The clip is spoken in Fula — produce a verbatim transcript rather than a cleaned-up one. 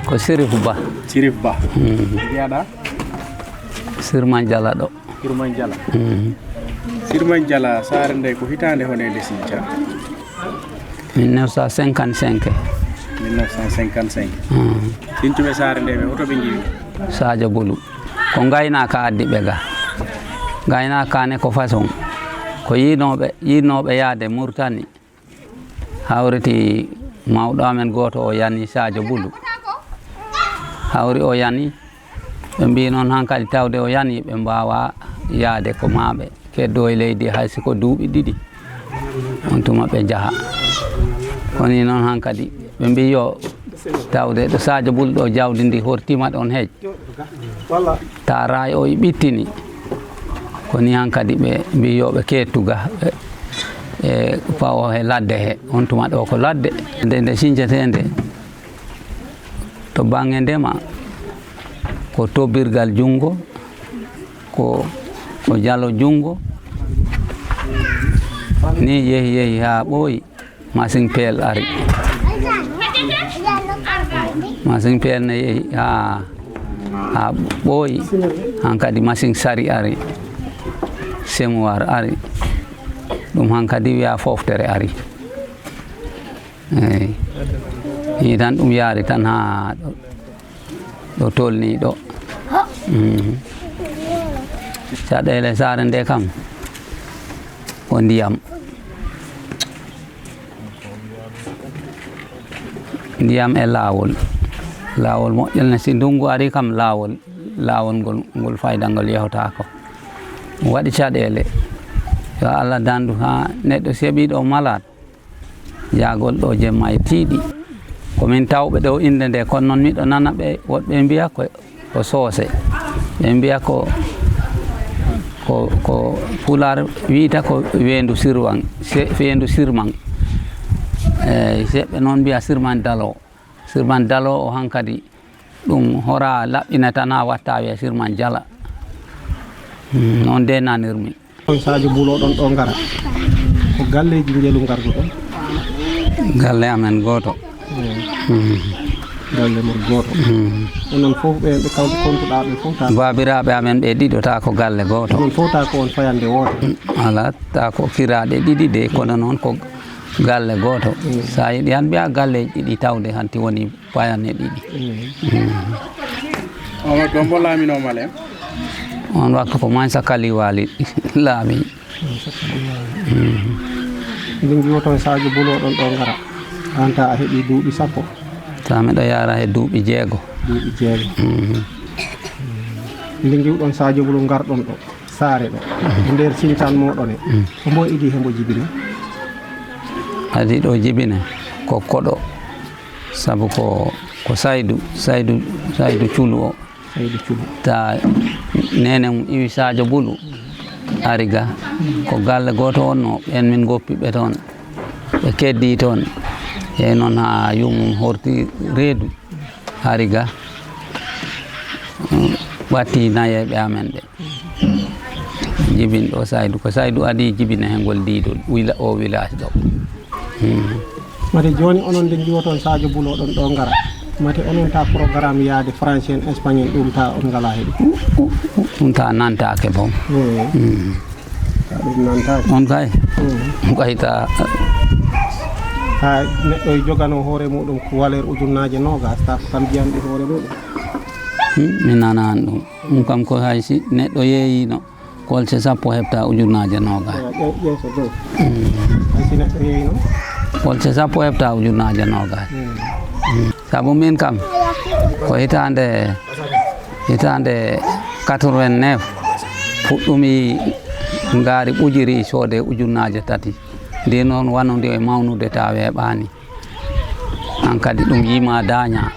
Ko Sirif Ba. Sirif Ba. Mm. Jeyaɗa? Sirman Jala ɗo. Sirman Jala. Mm. Sirman Jala, saare nde ko hitaande hone nde sinca? Mille neuf cent cinquante-cinq. Mille neuf cent cinquante-cinq. Mm. Sincuɓe saare nde ɓe, hoto ɓe ngiwi? Sadio Bulu. Ko ngaynaaka addi ɓe ga. Ngaynaaka ne ko façon. Ko yiinooɓe, yiinooɓe yaade Murtani. Hawriti mawɗo amen gooto o yani Sadio Bulu. Hawri o yani, ɓe mbi noon hankadi tawde o yani, ɓe mbawa yaade ko maɓe keddo e leydi hay siko duuɓi ɗiɗi. On tuma ɓe njaha. Koni noon hankadi ɓe mbi yo tawde ɗo Sadio Bulu ɗo jawdi ndi hortima ɗon hej. Taaraay o ɓittini. Ko ni hankadi ɓe mbi yo ɓe keettu ga, ɓe, e pawo he ladde he. On tuma ɗo ko ladde. Nde, nde sincetee nde, to baŋŋe ndema, ko tobbirgal junngo, ko, ko jalo junngo. Ni yehi, yehi haa ɓooyi. Masiŋ peel ari. Masiŋ peel ne yehi haa, haa ɓooyi. Hankadi masiŋ sari ari. Semuwar ari. Ɗum hankadi wiya foftere ari. Eey. Ni tan ɗum yaari tan haa ɗo. Ɗo tolni ɗo. Mm. Caɗeele saare nde kam ko ndiyam. Ndiyam e laawol. Laawol moƴƴol ne, si ndunngu ari kam, laawol, laawol ngol, ngol fayda ngol yehotaako. Ɗum waɗi caɗeele. Yo Allah dandu haa neɗɗo seɓiiɗo malade. Jaagol ɗo jemma e tiiɗi. Ko min tawɓe ɗo innde nde, kono noon miɗo nana ɓe, woɗɓe mbiya ko, ko soose. Ɓe mbiya ko, ko, ko Pulaar wiyta ko weendu sirwaŋ, se-, weendu sirmaŋ. Eey, seɓɓe noon mbiya sirman dalo. Sirman dalo o hankadi ɗum hora laɓɓina tan haa watta wiya sirman jala. Hmm, noon de nanirmi. On Sadio Bulu ɗon ɗo ngara. Ko galleeji njelu ngarduɗon? Galle amen gooto. Hmm. Galle mon gooto. Hmm. Onon fof ɓe, ɓe kawti kontuɗaa ɓe fof ta? Baabiraaɓe amen ɓe ɗiɗo ta ko galle gooto. Onon fof ta ko on fayande woote? Hmm. Alaa, ta ko kiraaɗe ɗiɗi de, kono noon ko galle gooto. Hmm. So a yiɗi han mbiya galleeji ɗiɗi tawde hanti woni payanɗe ɗiɗi. Mm. Mm. On waktu hombo laaminooma le? On waktu ko Mansa Kali Waali laami. Mansa Kali Waali. Mm. Min ngiwoton Sadio Bulu ɗon ɗo ngara. Anta a heɓi duuɓi sappo. Ta miɗo yaara he duuɓi jeego. Duuɓi jeego. Mm. Nde ngiwɗon Sadio Bulu ngarɗon ɗo saare ɗo. E nder sincan moɗon e. Mm. Hombo idi hombo jibini? Adi ɗo jibine ko koɗo. Sabu ko, ko Saydu, Saydu, Saydu Culu o. Saydu Culu. Ta neene mum iwi Sadio Bulu. Ari ga. Ko galle gooto wonno, ɓen min ngoppi ɓe toon. Ɓe keddi toon. Yehi noon haa yummum horti reedu. Ari ga. Ɓatti nayeeɓe amen ɓe. Jibin ɗo Saydu. Ko Saydu adi jibina he ngol diido wila-, o village ɗo. Hmm. Mate jooni onon nde ngiwoton Sadio Bulu ɗon ɗo ngara. Mate onon ta programme yaade français en, espagnol ɗum ta on ngala heɗi. Ɗum ta nantaake boom. Hmm. Hmm. Ta ɗum nantaake. On kay. Hmm. Ɗum kay ta. Ha neɗɗo e jogano hoore muɗum ko valeur ujunnaaje noogas, ta ko kam jiyamɗi hoore muɗum. Hmm, mi nanaan ɗum. Ɗum kam ko hay si neɗɗo yeeyino. Kolce sappo heɓta ujunnaaje noogas. Ewa, ƴeew-, ƴeew so dow. Mm. Hay si neɗɗo yeeyno? Kolce sappo heɓta ujunnaaje noogas. Mm. Mm. Sabu min kam, ko hitaande, hitaande quatre-vingt-neuf puɗɗumi ngaari ɓujiri soode ujunnaaje tati. Ndi noon wano ndi e mawnude ta weeɓaani. An kadi ɗum yima daaña.